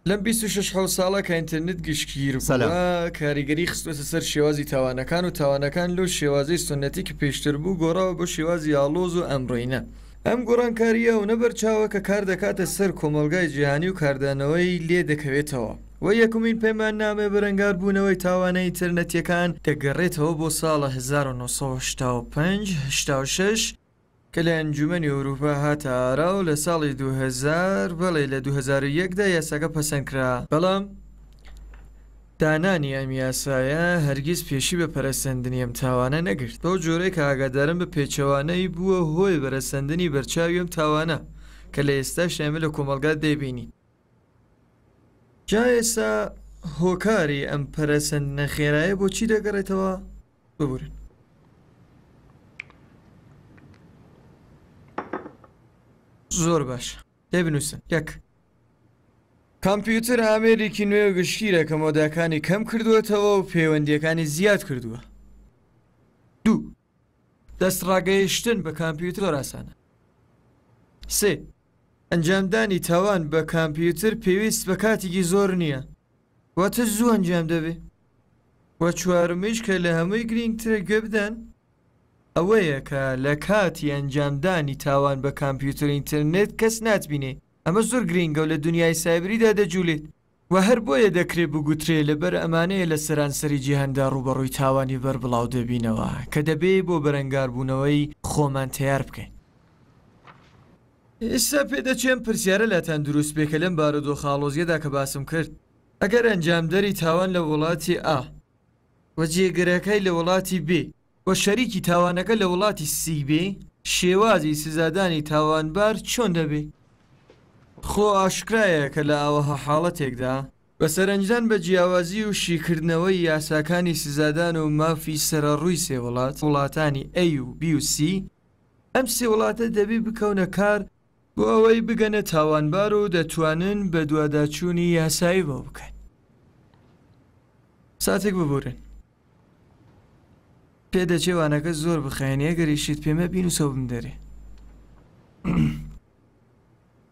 لەم 26 حەوت ساڵە کە ئینتەرنێت گشتگیر سەلام. بووە، کاریگەری خستووەتە سەر شێوازی تاوانەکان و تاوانەکان لەو شێوازەی سوننەتی کە پێشتر بوو گۆڕاوە بۆ شێوازی ئاڵۆز و ئەمڕۆینە. ئەم گۆڕانکارییە ئەونە بەرچاوە کە کار دەکاتە سەر کۆمەڵگای جیهانی و کاردانەوەی لێ دەکەوێتەوە و یەکمین پەیماننامەی بەرەنگاربوونەوەی تاوانە ئینتەرنێتییەکان دەگەڕێتەوە بۆ ساڵە 1985 86 کە لە ئەنجومەنی ئەوروپا هاتە ئارا و لە ساڵی 2000 بەڵێ لە 2001 دا یاساکە پەسەند کرا، بەڵام دانانی ئەم یاسایە هەرگیز پێشی بە پەرەسەندنی ئەم تاوانە نەگرت، بەو جۆرەی کە ئاگادارم بە پێچەوانەی بووە هۆی بەرەسەندنی بەرچاوی ئەم تاوانە کە لە ئێستاشدا ئێمە لە کۆمەڵگا دەیبینین. جا ئێستا هۆکاری ئەم پەرەسەندنە خێرایە بۆ چی دەگەڕێتەوە؟ ببورن. زۆر باش دەی بنووسن یەک. کامپیوتر ئامێرێکی نوێ و گشتگیرە کە مۆداکانی کەم کردووەتەوە و پەیوەندییەکانی زیاد کردووە. دوو. دەستڕاگەیشتن بە کامپیوتر زۆر ئاسانە. سێ. ئەنجامدانی تاوان بە کامپیوتر پێویست بە کاتێکی زۆر نییە، واتە زوو ئەنجام دەبێ. وە چوارەمیش کە لە هەمووی گرینگترە گوێ بدەن ئەوەیە کە لە کاتی ئەنجامدانی تاوان بە کامپیوتر ئینترنێت کەس ناتبینێ، ئەمە زۆر گرینگە و لە دونیای سایبریدا دەجولێت و هەر بۆیە دەکرێ بگوترێ لەبەر ئەمانەیە لە سەرانسەری جیهاندا ڕووبەڕووی تاوانی بەربڵاو دەبینەوە کە دەبێ بۆ بەرەنگاربوونەوەی خۆمان تەیار بکەین. ئێستا پێدەچێ ئەم پرسیارە لاتان دروست بێ کە لەم بارودۆخە ئاڵۆزیەدا کە باسم کرد ئەگەر ئەنجامدەری تاوان لە وڵاتی ئا و جێگرەکەی لە وڵاتی بێ و شەریکی تاوانەکە لە وڵاتی سی بێ شێوازی سزادانی تاوانبار چۆن دەبێ؟ خۆ ئاشکرایە کە لە ئاوەها حاڵەتێکدا، بە سەرنجدان بە جیاوازی و شیکردنەوەی یاساکانی سزادان و مافی سەرەڕووی سێ وڵات، وڵاتانی ئەی و بی و سی، ئەم سێ وڵاتە دەبێ بکەونە کار بۆ ئەوەی بگەنە تاوانبار و دەتوانن بەدواداچوونی یاسایی بۆ بکەن. ساتێک ببورن. پێدەچێ وانەکە زۆر بخایەنێ ئەگەر ئیشت پێمە بینوسەوە بمدەرێ.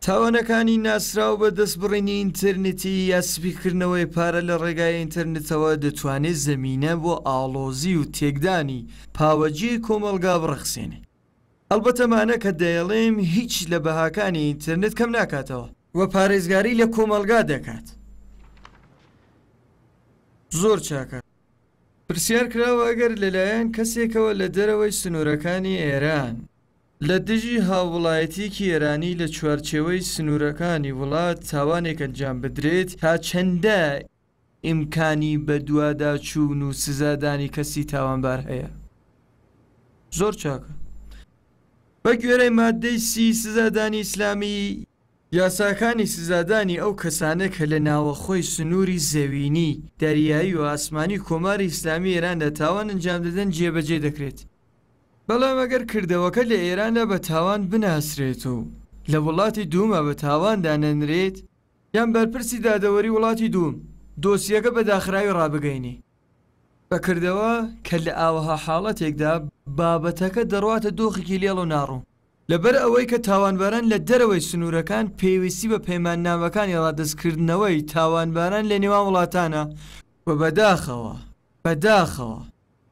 تاوانەکانی ناسراو بە دەستبڕینی ئینتەرنێتی یا سپیکردنەوەی پارە لە ڕێگای ئینتەرنێتەوە دەتوانێت زەمینە بۆ ئاڵۆزی و تێکدانی پاوەجێی کۆمەڵگا بڕەخسێنێ. ئەڵبەتە ئەمانە کە دەیڵێم هیچ لە بەهاکانی ئینتەرنێت کەم ناکاتەوە. و پارێزگاری لە کۆمەڵگا دەکات. زۆر چاکە. پرسیار کراوە ئەگەر لەلایەن کەسێکەوە لە دەرەوەی سنوورەکانی ئێران، لە دژی هاووڵایەتییەکی ئێرانی لە چوارچێوەی سنوورەکانی وڵات تاوانێک ئەنجام بدرێت، تا چەندە ئیمکانی بەدواداچوون و سزادانی کەسی تاوانبار هەیە؟ زۆر چاکە. بە گوێرەی ماددەی سی سزادانی ئیسلامی، یاساکانی سزادانی ئەو کەسانە کە لە ناوەخۆی سنووری زەوینی، دەریایی و ئاسمانی کۆماری ئیسلامی ئێراندا تاوان ئەنجام دەدەن جێبەجێ دەکرێت. بەڵام ئەگەر کردەوەکە لە ئێراندا بە تاوان بناسرێت و لە وڵاتی دووما بە تاوان دانەنرێت یان بەرپرسی دادەوەری وڵاتی دووم دۆسیەکە بە داخراوی ڕابگەینێ بە کردەوە کە لە ئاوەها حاڵەتێکدا بابەتەکە دەڕواتە دۆخێکی لێڵ و ناڕوون. لەبەر ئەوەی کە تاوانباران لە دەرەوەی سنوورەکان پێویستی بە پەیماننامەکانی ڕادەستکردنەوەی تاوانباران لە نێوان وڵاتانە و بەداخەوە بەداخەوە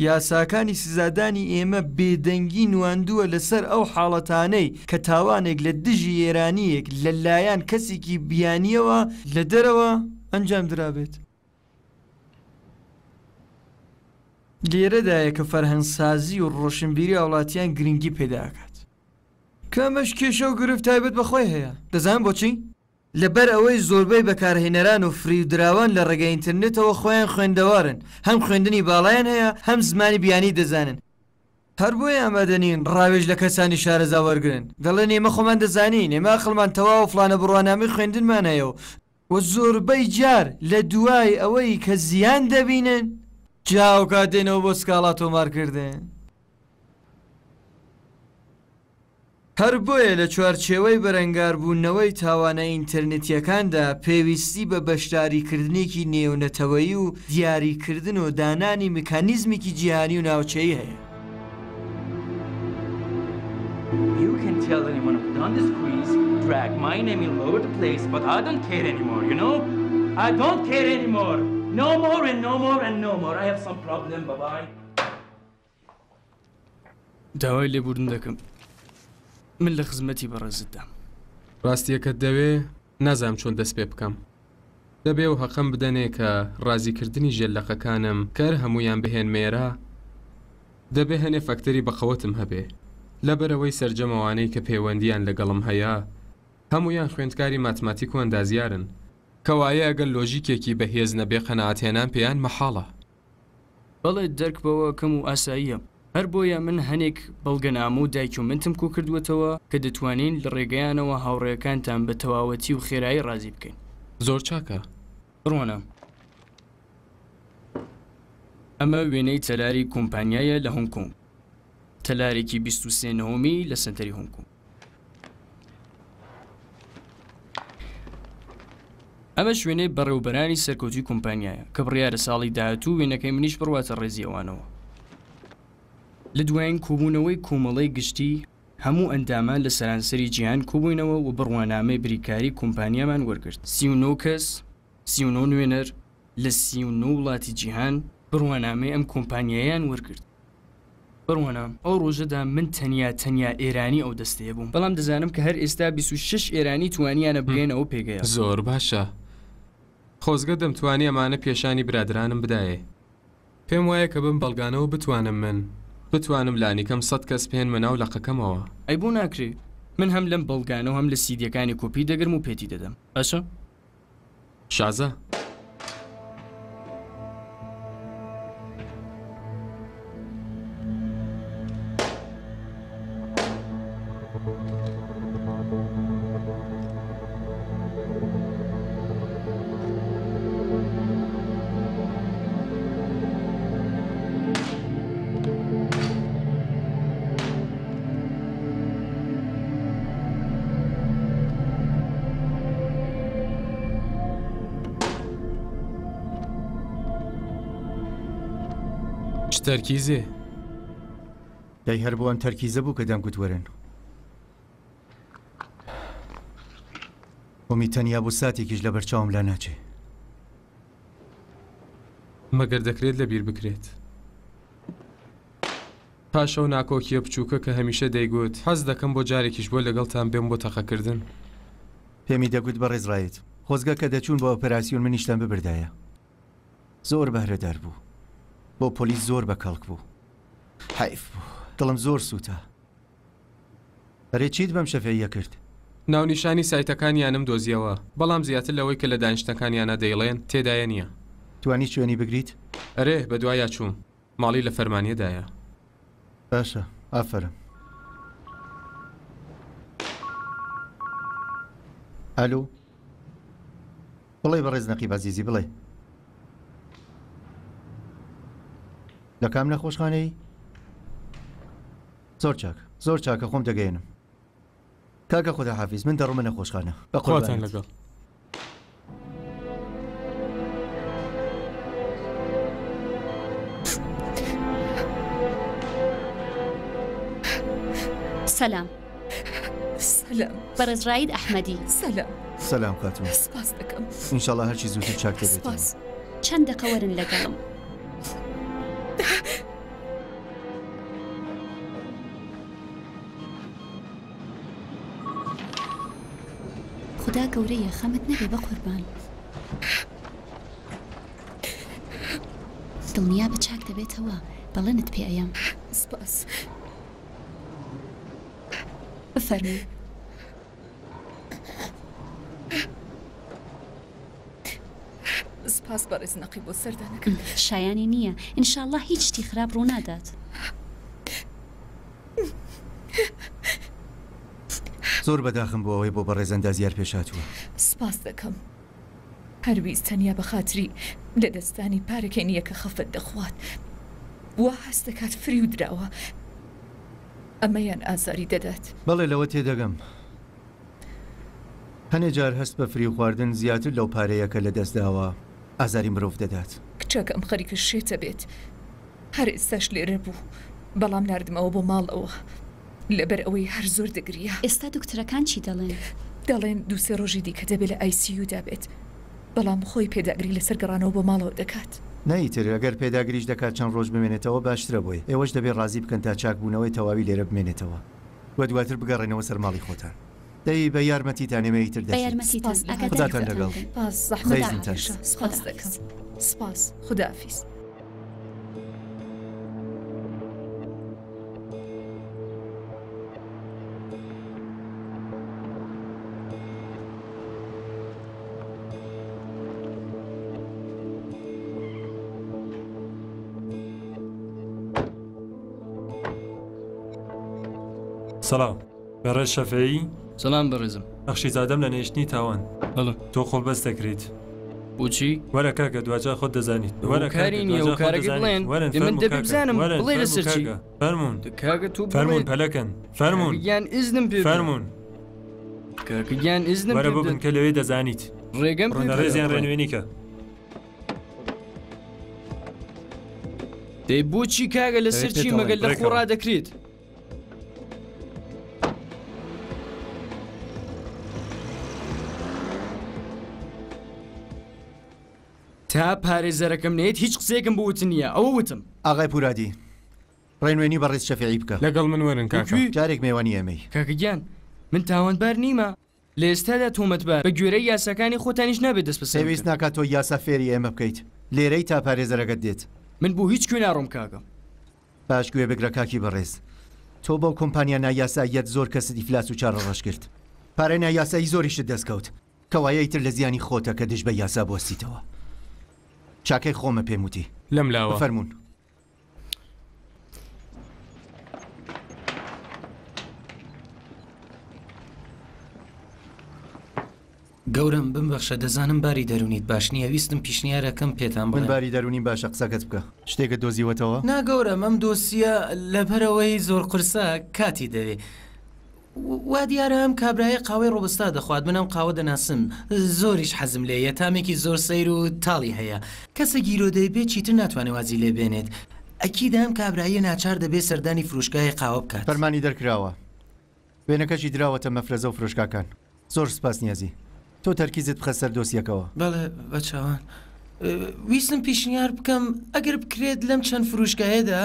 یاساکانی سزادانی ئێمە بێدەنگی نواندووە لەسەر ئەو حاڵەتانەی کە تاوانێک لە دژی ئێرانییەک لە لایەن کەسێکی بیانییەوە لە دەرەوە ئەنجام درابێت. لێرەدایە کە فەرهەنگسازی و ڕۆشنبیری هاوڵاتیان گرنگی پەیدا ئەکات. کە ئەمەش کێشە و گرفت تایبەت بە خۆی هەیە. دەزانن بۆچی؟ لەبەر ئەوەی زۆربەی بەکارهێنەران و فریودراوان لە ڕێگای ئینتەرنێتەوە خۆیان خوێندەوارن، هەم خوێندنی باڵایان هەیە، هەم زمانی بیانی دەزانن. هەر بۆیە ئامادە نین ڕاوێژ لە کەسانی شارەزا وەرگرن. دەڵێن ئێمە خۆمان دەزانین، ئێمە ئەقڵمان تەواوە و فڵانە بڕوانامەی خوێندنمان هەیە و و زۆربەی جار لە دوای ئەوەی کە زیان دەبینن جا ئەوکات دێنەوە بۆ سکاڵا تۆمارکردن. هەر بۆیە لە چوارچێوەی بەرەنگاربوونەوەی تاوانە ئینتەرنێتییەکاندا پێویستی بە بەشداریکردنێکی نێونەتەوەیی و دیاریکردن و دانانی میکانیزمێکی جیهانی و ناوچەیی هەیە. You can tell anyone who've done this quiz, drag my name all over the place, but I don't care anymore, you know? I don't care anymore. No more and no more and no more. I have some problem, bye bye. داوای لێبوردن دەکەم من لە خزمەتی بەڕێزتدام. ڕاستیەکەت دەوێ نازانم چۆن دەست پێ بکەم دەبێ ئەو هەقەم بدەنێ کە ڕازی کردنی ژێر لەقەکانم کە هەر هەموویان بهێنمێرە دەبێ هەنێ فەکتەری بەقەوەتم هەبێ لەبەرئەوەی سەرجەم ئەوانەی کە پەیوەندیان لەگەڵم هەیە هەموویان خوێندکاری ماتماتیک و ئەندازیارن کەوایە ئەگەر لۆژیکێکی بەهێز نەبێ قەناعەت هێنان پێیان مەحاڵە. بەڵێ دەرک بەوە کەم و ئاساییە، هەر بۆیە من هەنێک بەڵگەنامە و دایکیۆمنتم کۆکردووەتەوە کە دەتوانین لە ڕێگەیانەوە هاوڕێیەکانتان بە تەواوەتی و خێرایی ڕازی بکەین. زۆر چاکە. بڕوانە. ئەمە وێنەی تەلاری کۆمپانیایە لە هۆنگ کۆنگ. تەلارێکی 23 نهۆمی لە سەنتەری هۆنگ کۆنگ. ئەمەش وێنەی بەڕێوەبەرانی سەرکەوتووی کۆمپانیایە کە بڕیارە ساڵی داهاتوو وێنەکەی منیش بڕواتە ڕێزی ئەوانەوە. لە دوایین کۆبوونەوەی کۆمەڵەی گشتی هەموو ئەندامان لە سەرانسەری جیهان کۆبووینەوە و بڕوانامەی بریکاری کۆمپانیامان وەرگرت. 39 کەس، 39 نوێنەر لە 39 وڵاتی جیهان بڕوانامەی ئەم کۆمپانیایەیان وەرگرت. بڕوانە، ئەو ڕۆژەدا من تەنیا تەنیا ئێرانی ئەو دەستەیە بووم، بەڵام دەزانم کە هەر ئێستا 26 ئێرانی توانیانە بگەنە ئەو پێگەیە. زۆر باشە. خۆزگە دەمتوانی ئەمانە پێشانی برادەرانم بدایێ. پێم وایە کە بەم بەڵگانەوە بتوانم من بتوانم لانیکەم سەت کەس بهێنمە ناو لقەکەمەوە. ئەی بۆ ناکرێ؟ من هەم لەم بەڵگانە و هەم لە سیدیەکانی کۆپی دەگرم و پێتی دەدەم. باشە؟ شازە. چ تەرکیزێ؟ دەی هەر بۆ ئەم تەرکیزە بوو کە دەمگوت وەرن. ئومید تەنیا بۆ ساتێکیش لەبەر چاوم لا ناچێ. مەگەر دەکرێت لەبیر بکرێت؟ پاش ئەو ناکۆکییە بچووکە کە هەمیشە دەیگوت، حەز دەکەم بۆ جارێکیش بۆ لەگەڵتان بێم بۆ تەقەکردن. پێمی دەگوت بەڕێز ڕایت، خۆزگە کە دەچوون بۆ ئۆپەراسیۆن منیشتان ببردایە. زۆر بەهرەدار بوو. بۆ پۆلیس زۆر بەکەڵک بوو. حەیف بوو. دڵم زۆر سووتا. ئەرێ چیت بەم شەفێییە کرد؟ ناونیشانی سایتەکانیانم دۆزیەوە، بەڵام زیاتر لەوەی کە لە دانیشتنەکانیانا دەیڵێن تێدایە نییە. توانیت شوێنی بگریت؟ ئەرێ، بەدوایا چووم. ماڵی لە فەرمانیەدایە. باشە، ئافەرم. ئەلو. بڵێ بەڕێز نەقیب عەزیزی، بڵێ. لە کام نەخۆشخانەی؟ زۆر چاک زۆر چاکە خۆم دەگەیەنم کاکە خودا حافیز من دەڕۆمە نەخۆشخانە بە خواتان لەگەڵ. سەلام سەلام بەڕێز ڕایید ئەحمەدی سەلام سەلام خاتوون سپاس دەکەم ئینشاڵڵا هەرچی زووتر چاک دەبێتەوە سپاس چەند دەقە وەرن لەگەڵم. خودا گەورەیە خەمت نەبێ بەقوربان. دڵنیابە چاک دەبێتەوە بەڵێنت پێ ئەیەم. سپاس. بفەرموو. سپاس بەڕێز نەقیب بۆ سەردانەکەت. شایانی نییە ئینشاڵڵا هیچ شتی خراپ ڕوونادات. زۆر بەداخم بۆ ئەوەی بۆ بەڕێز ئەندازیار پێش هاتووە. سپاست دەکەم. هەرویز تەنیا بە خاتری لەدەستدانی پارەکەی نییە کە خەفەت دەخوات. وا هەست دەکات فریو دراوە. ئەمەیان ئازاری دەدات. بەڵێ لەوە تێدەگەم. هەنێ جار هەست بە فریوخواردن زیاتر لەو پارەیە کە لەدەست داوە ئازاری مرۆڤ دەدات. کچەکەم خەریکە شێت ئەبێت. هەر ئێستاش لێرە بوو بەڵام ناردمەوە بۆ ماڵەوە لەبەر ئەوەی هەر زۆر دەگریا. ئێستا دکترەکان چی دەڵێن؟ دەڵێن دووسێ ڕۆژی دیکە دەبێ لە ئای سی یو دا بێت بەڵام خۆی پێداگری لەسەر گەڕانەوە بۆ ماڵەوە دەکات. نا ئیتر ئەگەر پێداگریش دەکات چەند ڕۆژ بمێنێتەوە باشترە بۆی، ئێوەش دەبێ ڕازی بکەن تا چاکبوونەوەی تەواوی لێرە بمێنێتەوە و دواتر بگەڕێنەوە سەر ماڵی خۆتان. دەی بە یارمەتیتان ئێمە ئیتر بە دەچین. یارمەتیتان سپاس لە ئاگاداری خوداتان خۆتان لەگەڵ. بن. سپاس بە زەحمەتت ئیزنتان. کێشا. سپاس دەکەم. خوداحافیز. سپاس خوداحافیز. سڵاو بەڕێز شەفعی. سڵام بەڕێزم. بەخشیزادەم لە نەهێشتنی تاوان. بەڵێ. تۆ قۆڵبەست دەکرێیت. بۆچی؟ وەرە کاکە دواجار خۆت دەزانیت. وەرە کاکە هۆکاری نییە دواجار خۆت هۆکارەکەی دەزانیت. بڵێن وەرن دە من فەرموو دەبێ کاکە بزانم وەرن بڵێ فەرموو لەسەر چی کاکە فەرموون دە کاکە تۆ بڵێ فەرموون پەلەکەن فەرموون کاکە گیان ئیزنم پێ بدە فەرموون کاکە گیان ئیزنم وەرە پێ بۆ بدە بنکە لەوێ دەزانیت. ڕێگەم پێ بدە ڕێزیان بڕۆم ڕێنوێنی کە. دەی بۆچی کاکە دەبێ لەسەر پێت چی دەڵێم مەگەر لە ڕێکەوە. خۆڕا دەکرێت؟ تا پارێزەرەکەم نەیەت هیچ قسەیەکم بۆ وتن نییە ئەوە وتم. ئاغای پورادی، ڕێنوێنی بەڕێز شەفیعی بکە. لەگەڵ من وەرن کاکە. جارێک مێوانی ئێمەی. کاکە گیان من تاوانبار نیمە لە ئێستادا تۆمەتبار بە گوێرەی یاساکانی خۆتانیش نابێت دەستبەسەر پێویست بکەن. ناکات تۆ یاسا فێری ئێمە بکەیت. لێرەی تا پارێزەرەکەت دێت. من بۆ هیچ کوێ ناڕۆم کاکە. باش گوێ بگرە کاکی بەڕێز. تۆ بەو کۆمپانیا نایاساییەت زۆر کەست ئیفلاس و چارەڕەش کرد. پارەی نایاسایی زۆریشت دەست کەوت. کەوایە ئیتر لە زیانی خۆتە کە دژ بە یاسا بوەستیتەوە. چاکەی خۆمە پێم وتی. لەم لاوە. بفەرموون. گەورەم بمبەخشە دەزانم باری دەروونیت باش نییە ویستم پیشنیارەکەم پێتان من بڵێم. باری دەروونیم باشە قسەکەت بکە. شتێکت دۆزیوەتەوە؟ نا گەورەم ئەم دۆسیە لەبەرئەوەی زۆر قورسە کاتی دەوێ. وا دیارە ئەم کابرایە قاوەی ڕۆبستا دەخوات، من ئەم قاوە دەناسم، زۆریش حەزم لێیە، تامێکی زۆر سەیر و تاڵی هەیە، کەسێک گیرۆدەی بێت چیتر ناتوانێت وازی لێ بێنێت، ئەکیدە ئەم کابرایە ناچار دەبێت سەردانی فرۆشگای قاوە بکات. فەرمانی دەرکراوە، وێنەکەشی دراوەتە مەفرەزە و فرۆشگاکان. زۆر سوپاس نیازی. تۆ تەرکیزت بخە سەر دۆسیەکەوە. بەڵێ بە چاوان. ویستم پیشنیار بکەم ئەگەر بکرێت لەم چەند فروشگایەدا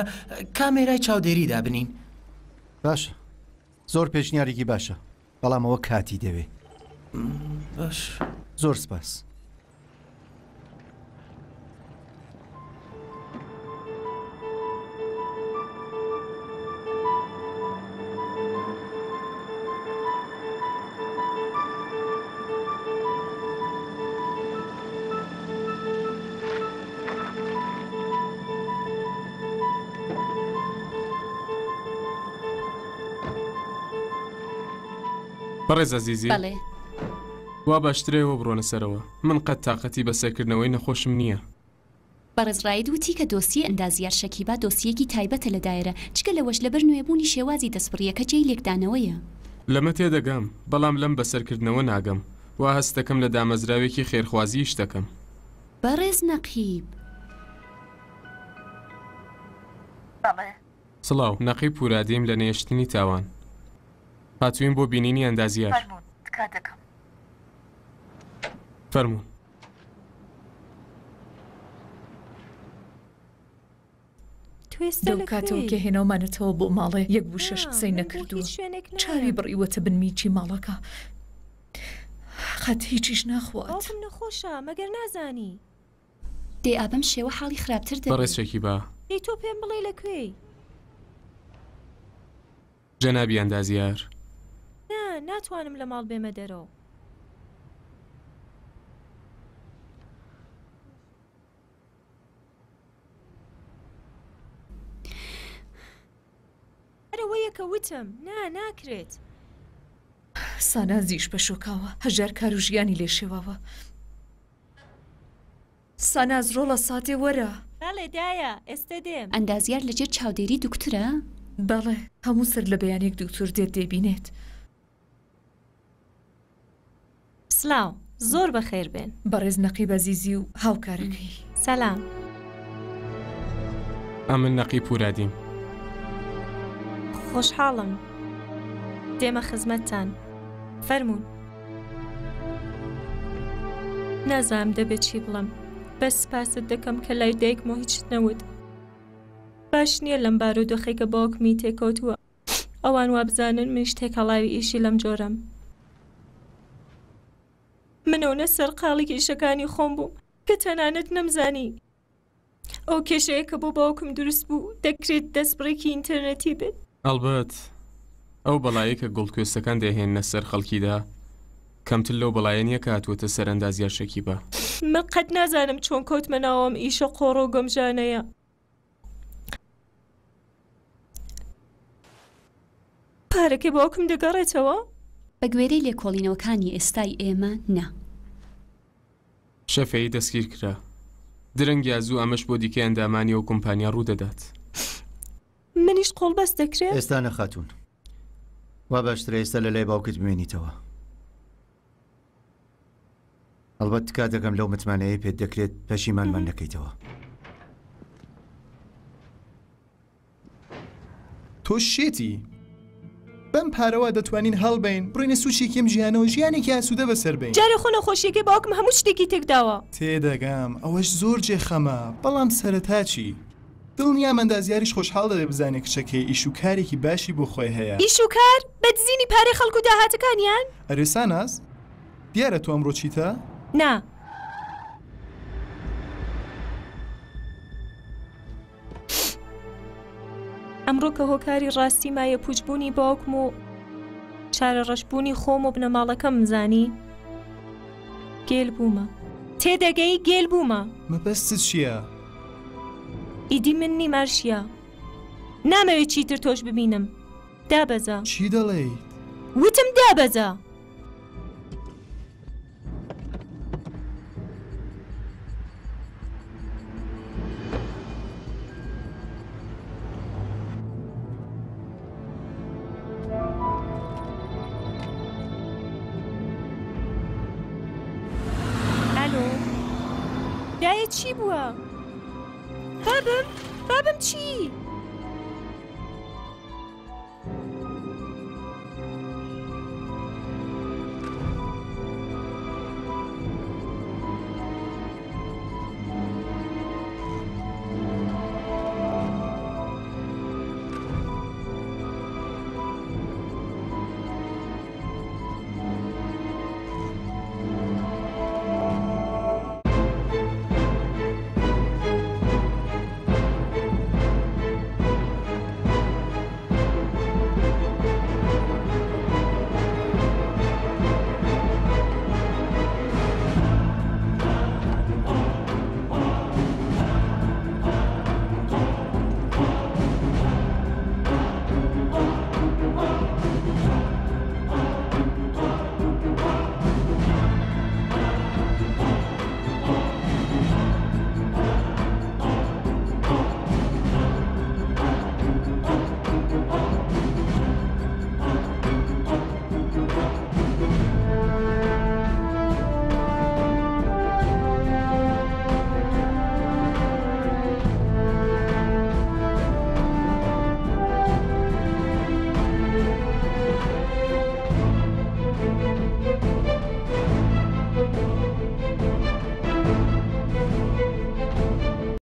کامێرای چاودێری دابنین. باشە زۆر پێشنیارێکی باشە بەڵام ئەوە کاتی دەوێ. باش. زۆر سپاس. بەڕێز ئەزیزی بەڵێ. وا باشترە ئێوە بڕۆنە سەرەوە من قەت تاقەتی بەسەرکردنەوەی نەخۆشم نییە. بەڕێز ڕاید وتی کە دۆسیەی ئەندازیار شەکیبا دۆسیەیەکی تایبەتە لە دایرە، جگە لەوەش لەبەر نوێبوونی شێوازی دەستبڕییەکە جێی لێکدانەوەیە. لەمە تێدەگەم، بەڵام لەم بەسەرکردنەوە ناگەم. وا هەست دەکەم لە دامەزراوێکی خێرخوازی ئیش دەکەم. بەڕێز نەقیب. بەڵێ. سڵاو، نەقیب پورادیم لە نەیەشتنی تاوان. هاتووین بۆ بینینی ئەندازیار. فەرموون، تکا دەکەم. فەرموون. لەو کاتەوە کە هێناومانەتەوە بۆ ماڵێ یەک وشەش قسەی نەکردووە، چاوی بڕیوەتە بن میچی ماڵەکە، قەت هیچیش ناخوات. باوکم نەخۆشە مەگەر نازانی؟ دەی ئا بەم شێوە حاڵی خراپتر دەبێ. بەڕێز شەکیبا. دەی تۆ پێم بڵێ لە کوێی؟ جەنابی ئەندازیار. نا، ناتوانم لە ماڵ بێمە دەرەوە. هەر ئەوەیە کە وتم. نا، ناکرێت. سانازیش پەشۆکاوە، هەژار کار و ژیانی لێ شێواوە. ساناز ڕۆڵە ساتێ وەرە. بەڵێ دایە، ئێستە دێم. ئەندازیار لە ژێر چاودێری دوکتورە؟ بەڵێ، هەموو سەر لە بەیانێک دوکتور دێت دەیبینێت. سلاو، زۆر بەخێر بێن. بەڕێز نەقیب ئەزیزی و هاوکارەکەی. سەلام. ئەمن نەقیب پورادیم. خۆشحاڵم دێمە خزمەتتان. فەرموون. نازانم دەبێ چی بڵێم. بەس سپاست دەکەم کە لای دایکمەوە هیچت نەوت. باش نییە لەم بارودۆخەی کە باوکمی تێکەوتووە. ئەوان وابزانن منیش تێکەڵاوی ئیشی لەم جۆرەم. من ئەونە سەرقاڵی ئیشەکانی خۆم بووم کە تەنانەت نەمزانی ئەو کێشەیە کە بۆ باوکم دروست بوو دەکرێت دەستبڕێکی ئینتەرنێتی بێت. ئەڵبەت ئەو بەڵایەی کە گوڵکوێستەکان دەیهێننە سەر خەڵکیدا کەمتر لەو بەڵایە نییە کە هاتووەتە سەر ئەندازیار شەکیبا. من قەت نازانم چۆن کەوتمە ناو ئەم ئیشە قۆڕە و گەمژانەیە. پارەکەی باوکم دەگەڕێتەوە؟ بە گوێرەی لێکۆڵینەوەکانی ئێستای ئێمە، نا. شەفێی دەستگیر کرا. درەنگ یا زوو ئەمەش بۆ دیکەی ئەندامانی ئەو کۆمپانیا ڕوو دەدات. منیش قۆڵبەست دەکرێم؟ ئێستا نا خاتوون. وا باشترە ئێستا لە لای باوکت بمێنیتەوە. ئەڵبەت تکا دەکەم لەو متمانەیەی پێت دەکرێت پەشیمانمان نەکەیتەوە. تۆ شێتی. بەم پارەوە دەتوانین هەڵبین بڕینە سوچێکی ئەم ژیانەوە ژیانێکی ئاسوودە بەسەر بەین. جارێ خۆ نەخۆشیەکەی باوکم هەموو شتێکی تێکداوە. تێدەگەم ئەوەش زۆر جێ خەمە بەڵام سەرەتا چی؟ دڵنیام ئەندازیاریش خۆشحاڵ دەبێ بزانێ کچەکەی ئیش و کارێکی باشی بۆ خۆی هەیە. ئیش و کار؟ بە دزینی پارەی خەڵک و داهاتەکانیان؟ ئەرێ ساناز؟ دیارە تۆ ئەمڕۆ چیتە؟ نا. ئەمڕۆ کە هۆکاری ڕاستی مایەپووچ بوونی باوکم و چارەڕەشبوونی خۆم و بنەماڵەکەمم زانی، گێل بوومە. تێدەگەی؟ گێل بوومە. مەبەستت چییە؟ ئیدی من نیم ئارشیا. نامەوێت چیتر تۆش ببینم. دابەزە. چی دەڵێیت؟ وتم دابەزە! ئەلۆ دایە چی بووە؟ بابم بابم چی؟